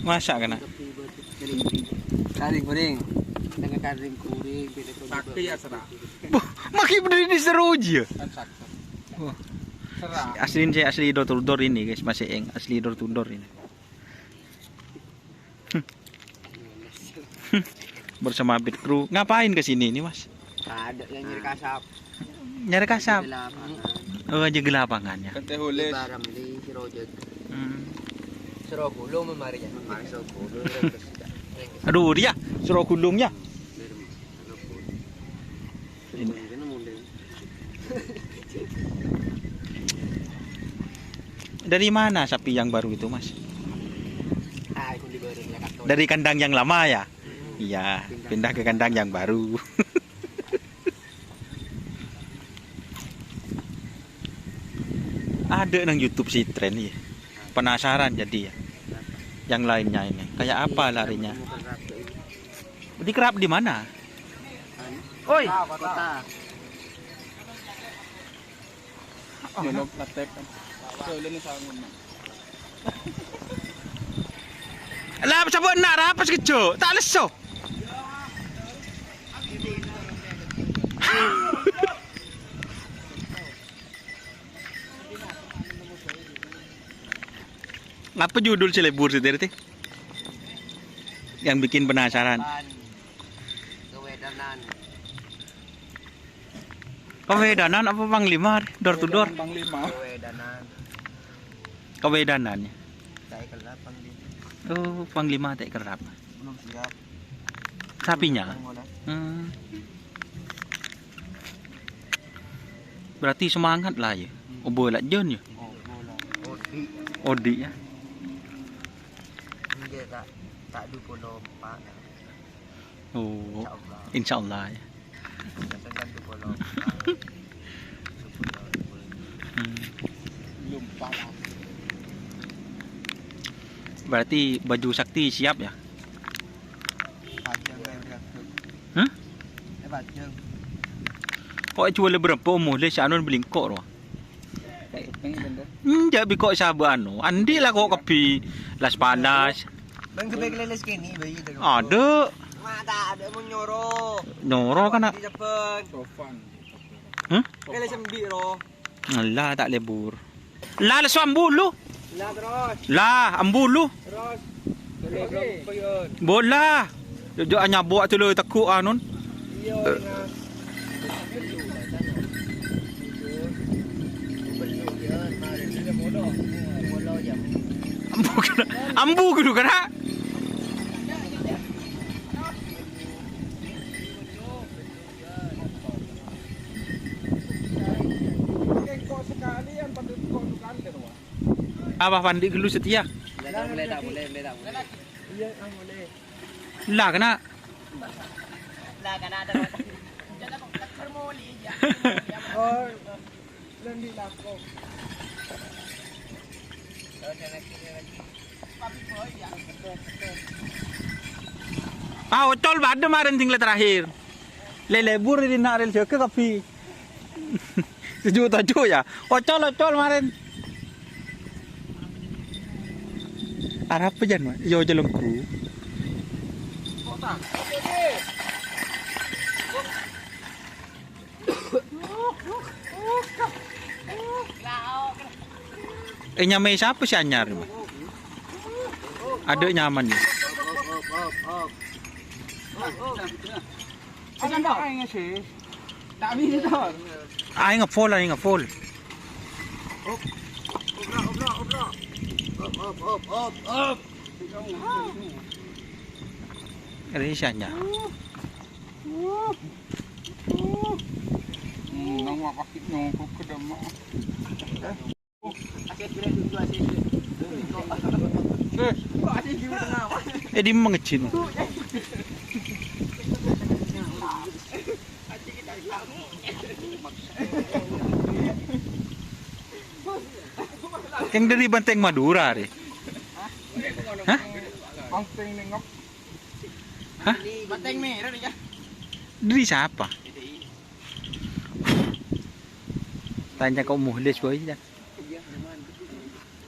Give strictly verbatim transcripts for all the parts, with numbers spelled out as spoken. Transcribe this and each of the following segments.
Masak kana? Kari goreng. Tengah kari goreng, beda kari. Sakti ya, serah. Wah, makin berdiri seru aja. Kan sakti. Wah. Serah. Asli ini asli door to door ini, guys, masih eng asli door to door ini. Bersama Pit Crew. Ngapain ke sini ini, Mas? Ada yang nyari kasap. Nyari kasap? Di lapangan. Oh, jaga lapangan ya. Kente Di hulis. Baram di Sirojek. Hmm. Sero Gulung memari ya. Mari Sero Gulung, terus tidak. Aduh, dia Sero Gulung ya. Ini. Dari mana sapi yang baru itu, Mas? Ah, itu di baru, ya, Kak. Dari kandang yang lama ya? Iya, pindah ke kandang yang baru. Ada nang YouTube si Tren ya. Penasaran jadi ya. Yang lainnya ini, kayak apa larinya? Di kerap di mana? Oi. Kota. Lah, sapa nak rapas kejo? Tak leso. Apa judul si lebur sih, Tirti? Yang bikin penasaran. Kawedanan. Kawedanan apa panglima? Door to door. Panglima. Kawedanan. Kawedanan ya. Saya kelap panglima. Oh, panglima tak kerap. Belum siap. Sapinya? Belum siap. Hmm. Berarti semangat lah ya. Hmm. Obo lak jon ya. Obo lah. Odi. Odi ya. Enggak, tak, tak dua puluh empat. Oh, insyaallah ya. Biasanya kan dua puluh empat. Hmm. Belum paham. Berarti baju sakti siap ya? Pajang kayak berapa? Hah? Eh, pajang. Kok jual berapa umur le si Anun beli kok roh? Enjak bi kok sabu anu. Andi lah kok kebi las panas. Bang, sampai keleles kene, bayi itu. Ada. Mata ada mau nyoro. Nyoro kan, nak? Di depan. Sofan. Hah? Keleles sembi, ro. Alah, tak lebur. Lah, lesu ambulu. Lah, terus. Lah, ambulu. Terus. Bola. Jojo anyabok tu lo tekuk anun. Iya, nah. Ambu kena, ambu kudu kena. Apa pandi gelu setia? Lah, kena. Oh. Ah, Ocol bâdâ marèn sing la terakhir. Lè lebur di nak rel jâgâ kabbhi. Sejuk toju ya. Ocol, Ocol marèn. Arapa jân, Mak? Yo, Ocol lengku. Eh, nyamaè sapa sè anyar, Mak? Adâ' nyaman, ya. Ayo nge-full, ayo nge-full. Ini sè anyar. Hmm, nang wa' pakè nyongkok ke demak. Eh, di mengecil. Yang dari Banteng Madura, deh. Hah? Banteng nengok. Hah? Banteng merah nih, ya. Dari siapa? Tanya kok Muhlis, boy, ya. Iya, aman.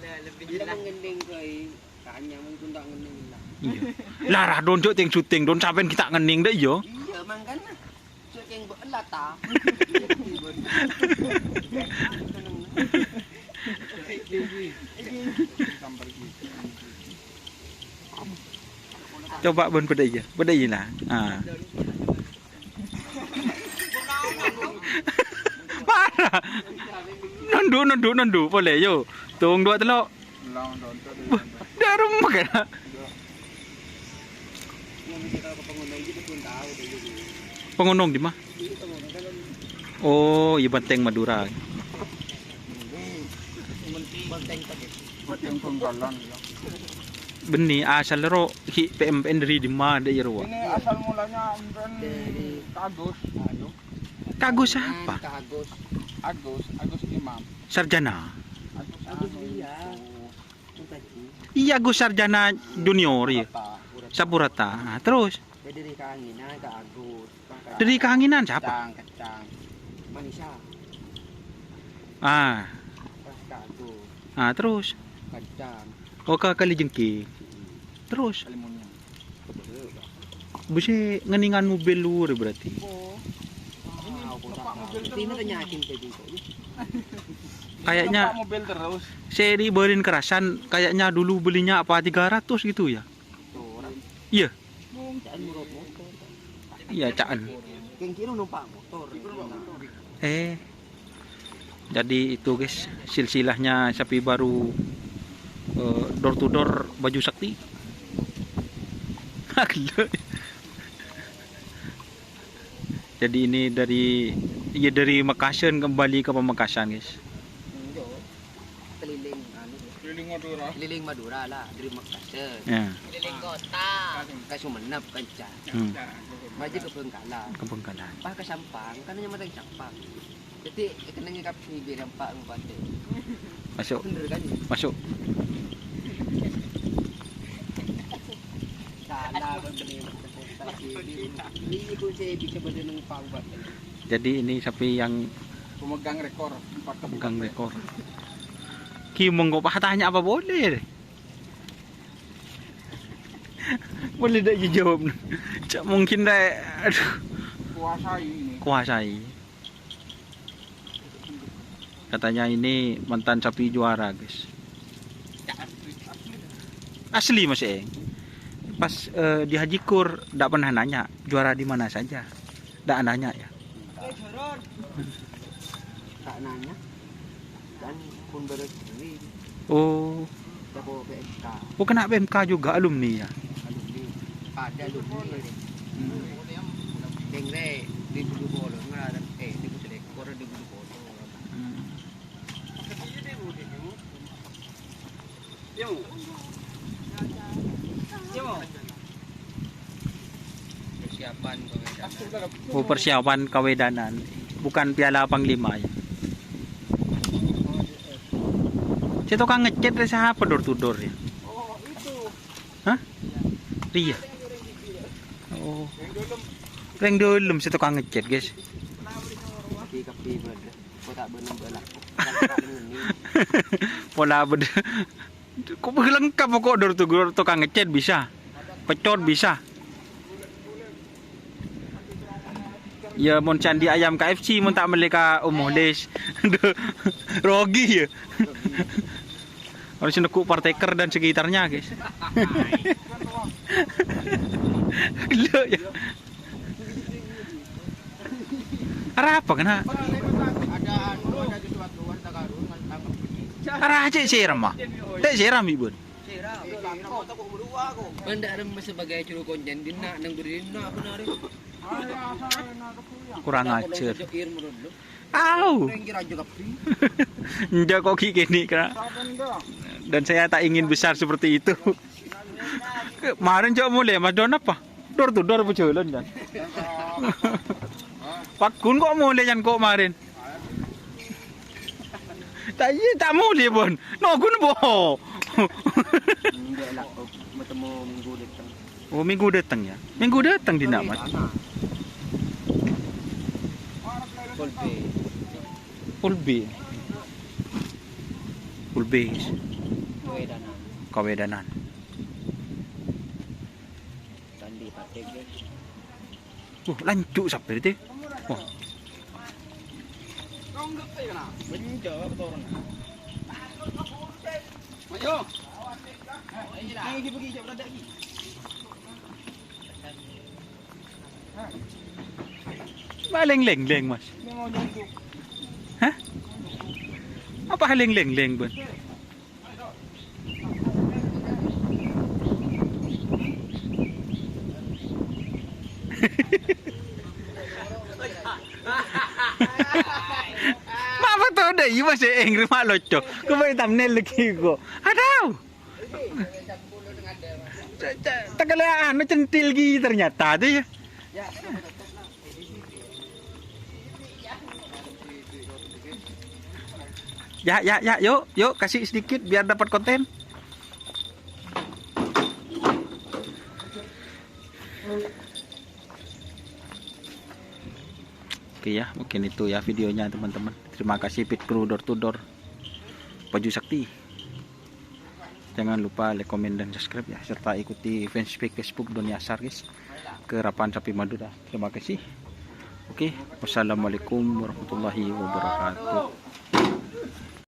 Nah, lebih jelas. Kita mengendeng, boy. Tanya mungkin Iyâ. Lah, ra, Don, jhâ' tèng syuting, Don, sampèyan ghi' ta' ngennèng, dâ', iyâ. Iyâ, mangkana. Syuting bu-, ella, ta? Coba, Bun, bâdâ iyâ. Bâdâ iyâ, nah. Ah. Parah. Nondhu', nondhu', nondhu', polè, yo. Tong, duwâ', tello'. Bâh, dâ' remma, kan? Pangonong dimma? Oh, iyâ, bântèng Madhurâ. Bântèng Bengkalan, ya. Bânnè, asal ro ghi' P M P N dâri dimma, dâ' iyâ rowa? Ini asal mulanya enten Ka Agus. Ka Agus sapa? Agus. Agus, Agus Imam. Sarjana? Agus Agus, anu, iya. Itu. Iyâ, Agus Sarjana Junior, iyâ. Sapurata. Sapurata. Ah, terus? Ya, dâri Kaanginan, Ka Agus. Dâri Kaanginan sapa? Kecang, Kecang. Manisa. Ah. Pas Ka Agus. Ah, terus? Kecang. Oh, ka Kalijengking. Mm-mm. Terus? Kalimunya. Bisa ngennèngan mobil luar berarti. Oh. Ini Bapak mobil terus. Ini tanyakin tadi kok. Kayaknya Bapak mobil terus. Seri Berin Kerasan, kayaknya dulu belinya apa tiga ratus gitu ya? Iya. Ca'an murot motor. Iya, ca'an. Keng kira numpak motor. Eh. Jadi itu, guys, silsilahnya Sapi Baru, eh, door to door baju sakti. Jadi ini dari, ya, dari Mekasan kembali ke Pamekasan, guys. Keliling, anu, keliling Madura. Keliling Madura lah, dari Mekasan. Ya. Keliling kota. Ka Sumenep, Kenca. Hmm. Maju ke Bengkalan. Ke Bengkalan. Pas ke Sampang, kan hanya mateng Sampang. Jadi, kenengnge kabbhi bi' Pak Bupati. Masuk. Bener kan? Masuk. Salah, bener. Ini pun saya bisa bener Pak Bupati. Jadi ini sapi yang pemegang rekor, empat kabupaten. Pemegang rekor. Ki, monggo, Pak, tanya apa boleh? Boleh ndak dijawab? Cak mungkin deh. Aduh. Kuasai ini. Kuasai. Katanya ini mantan sapi juara, guys. Asli, Mas, eh. Pas, eh, di Haji Kur, ndak pernah nanya juara di mana saja. Ndak nanya, ya. Tak nanya. Kan pun baru sendiri. Oh. Jago P M K. Oh, kena P M K juga, alumni, ya? Alumni. Pada alumni. Hmm. Dengre di Bulu Polo, ngarang, eh, di Bulu Polo, di Bulu Polo. Hmm. Persiapan kawedanan. Oh, persiapan kawedanan. Bukan Piala Panglima, ya. Si tukang ngecat rè sapa door to door, ya? Hah? Iya. Oh. Rèng dâlem si tukang ngecat, guys. Kok ta' bâdâ bâlâ? Pola bâdâ. Kok lengkap kok, door to door, tukang ngecat bisa. Pecot bisa. Ya, mon candi ayam K F C, mon ta' mellè ka Om Muhlis. Rogi, ya. Harus nenggu Parteker dan sekitarnya, guys. Gila, ya. Arapa kèna? Ada anu, ada sesuatu, ada karung, ada tangkep ini. Arapa cè' sèram, ah? Cè' sèram, Ibu. Sèram. Bâ'na rèng sebagai juru konjen, dinna' nang budi dinna' bhender. Kurang ajar. Au. Enggak kok, ghi' kènè', Kak. Dan saya tak ingin besar seperti itu. Marèn jhâ' molè, Mas, Don apa? Door to door apa jhâlân, Jan? Pagghun kok molè, Jan, kok marèn? Ta' iyâ, ta' molè, Bon. Nonggu, Bo. Enggak lah, mau ketemu minggu depan. Oh, minggu dâteng, ya? Minggu dâteng dinna', Mas? Pol B. Pol B. Pol B. Kawedanan. Kawedanan. Wah, lanjut sabar itu. Wah. Paling leng-leng, Mas. Hah? Apa leng-leng, Bun? Mapa to dai masih angry mak lucu. Ku bai thumbnail lagi kok. Aduh. Takale anu centil lagi ternyata tuh ya. Ya, ya, ya, yuk, yuk, kasih sedikit biar dapat konten. Oke ya, mungkin itu ya videonya, teman-teman. Terima kasih Pit Crew Door to Door Paju Sakti. Jangan lupa like, komen, dan subscribe ya, serta ikuti fanspage Facebook Doni Asar, guys. Kerapan Sapi Madura. Terima kasih. Oke, wassalamualaikum warahmatullahi wabarakatuh.